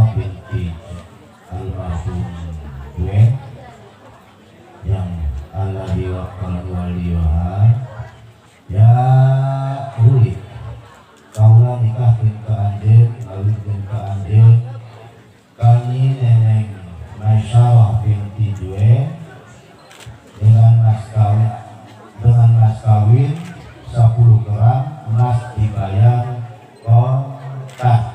Maisarah binti almarhum Duen yang alladzi waqala waliha ya huli kaula nikahkeun ka anjeun ngawinkeun ka anjeun kani Neneng Maisarah binti Duen dengan mas kawin 10 gram emas dibayar kontan.